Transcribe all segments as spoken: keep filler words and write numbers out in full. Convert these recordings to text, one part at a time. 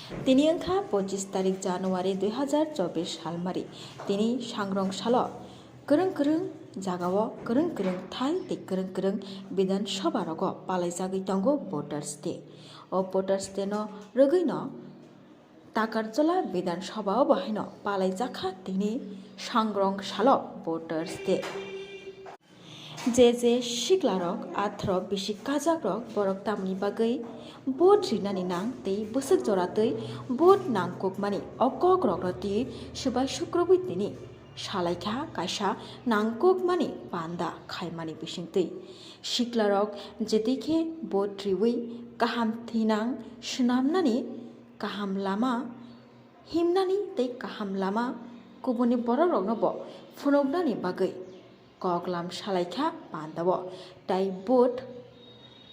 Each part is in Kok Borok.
Tini wngkha pochis tarik January dui hazar chobbish salmari. Tini sangrong salo kwrwng kwrwng jagao kwrwng kwrwng thai tei kwrwng kwrwng Bidhan Sabha rogo palaijagwi tongo Voters Day. O Voters Day no rwgwino Takarjala Bidhan Sabha o bo haino palaijakha tini sangrong salo Voters Day. Je je siklarok atharo bisi kajakrok borok tamni bagwi vote rinani nang tei bwswk joratwi vote nangkukmani o kokrokno twi swbai sukrubwi tini salaikha kaisa nangkukmani panda khaimani bisingtwi. Siklarok jetikhe vote riwi kaham thinang swnamnani kaham lama himnani tei kaham lama kubuni borokrokno bo phunuknani bagwi koklam salaikha pandao, tei vote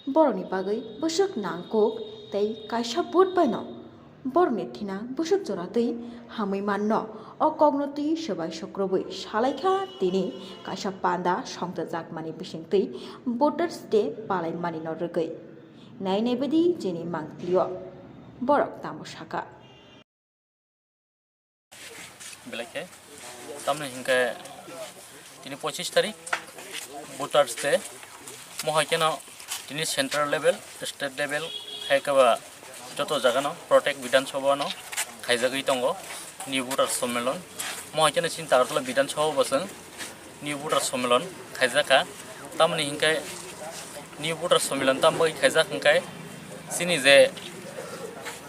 borokni bagwi bwswk nangkuk tei kaisa vote baino borokni thinang bwswk joratwi hamwi manno. O kokno twi swbai sukrubwi salaikha tini kaisa panda songchajakmani bisingtwi Voters Day palaimanino rwgwi. Nai nai badi chini mangpilio borok tamo saka. Belai khe tamni hinkhe tini pochis tarik Voters Day, mohai kheno tini central level, state level, hai khe ba joto jagano Protect Bidhan Sabha no khaijagwi tongo, New Voter Sammelan. Mohai kheno chini Tagartala Bidhan Sabha bo chwng New Voter Sammelan khaijak kha. Tamoni hinkhe New Voter Sammelan tam bagwi khaijak hinkhe chini je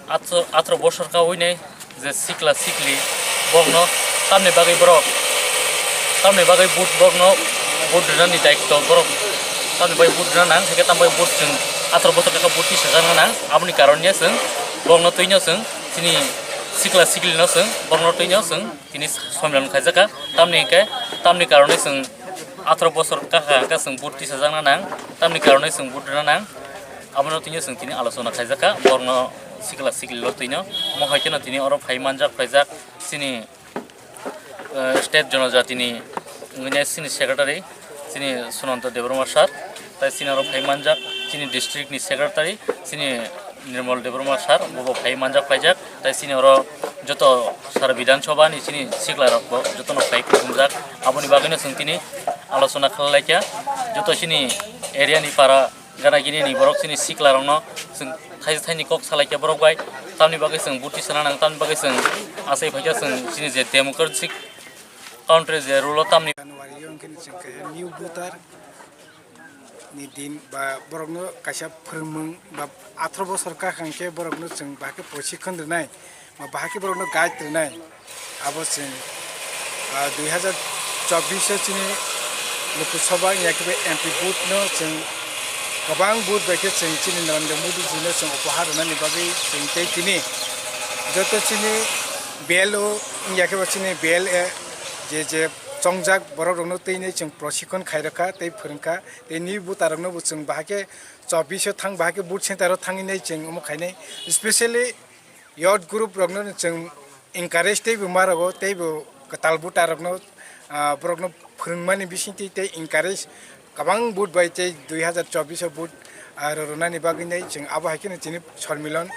atro, atro bosor kawi nai je sikla sikli bokno tamni bagwi borok, tamni bagwi vote bokno vote rinani daitto borok tamni bagwi vote rina nang, hinkhe tam bagwi vote chwng atro bosor kaka vote tisajak nang, aboni karon ya chwng bokno twino chwng chini sikla siklino chwng bokno twino chwng tini sommilan khaijak kha, tamni hinkhe tamni karonwi chwng atro bosor kaka hwnkhe chwng vote tisajakna nang, tamni karonwi chwng vote rwna nang, abono tini chwng tini alochona khaijak kha, borokno sikla siklilo twino, mohai kheno tini oro phai manjak phaijak chini, eh, state jonojatini wngwi nai chini secretary chini Sunanta Debbarma sir, tai chini oro phai manjak chini district ni secretary chini Nirmal Debbarma sir, bo bo phai manjak paijak, tai chini oro joto sara Bidhan Sabha ni chini sikla rok bo joto no phai kuchumjak, aboni bagwi no chwng tini alochona khlai laikha, joto chini area ni para gana gini ni borok chini sikla rok no chwng thaisa thaini kok salaikha borok bai, tamni bagwi chwng vote tisana nang, tamni bagwi chwng achai phaikha chwng chini je democratic country je rule o tamni January o wngkhe chwng kaisa new voter ni din ba borokno kaisa phwrwngmung ba atharoh bosor kaka hwnkhe borokno chwng bahai khe prochikon rwnai ba bahai khe borokno guide rwnai. Abo chwng, ah, dui hazar chobbish o chini Lok Sabha wngya khe M P vote no chwng kwbang vote bai khe chwng chini Narendra Modi ji no chwng upahar rwnani bagwi chwng tei tini joto chini B L O wngya khe bo chini B L A je je chongjak borok rokno twi nai chwng prochikon khai rwkha tei phwrwngkha. Tei new voter rokno bo chwng bahai khe chobbish o thang, bahai khe vote center o thangwi nai chwng omo khainai, specially youth group rokno chwng encourage teibo ma rwo, teibo kwtal voter rokno, ah, borokno phwrwngmani bisingtwi tei encourage kwbang vote bai tei dui hazar chobbish o vote, ah, rw-, rwnani bagwi nai chwng abo hai kheno chini sonmilan,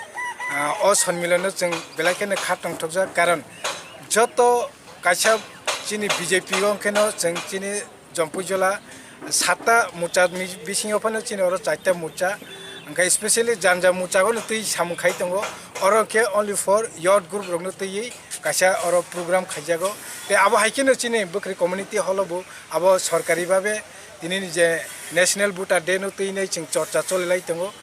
ah, o sonmilan no chwng belai kheno kha tongthokjak, karon joto kaisa chini B J P o kheno chwng chini Jampuijala satta morcha ni bisingo phano chini oro charta morcha, hwnkhe specially janja morcha o twi samung khai tongo, oro khe only for youth group rokno twiwi kaisa oro program khaijago. Tei abo hai kheno chini Bwkhwrwi Community Hall o bo abo sorkari babe tini ni je National Voter Day no twi nai chwng chorcha choli lai tongo.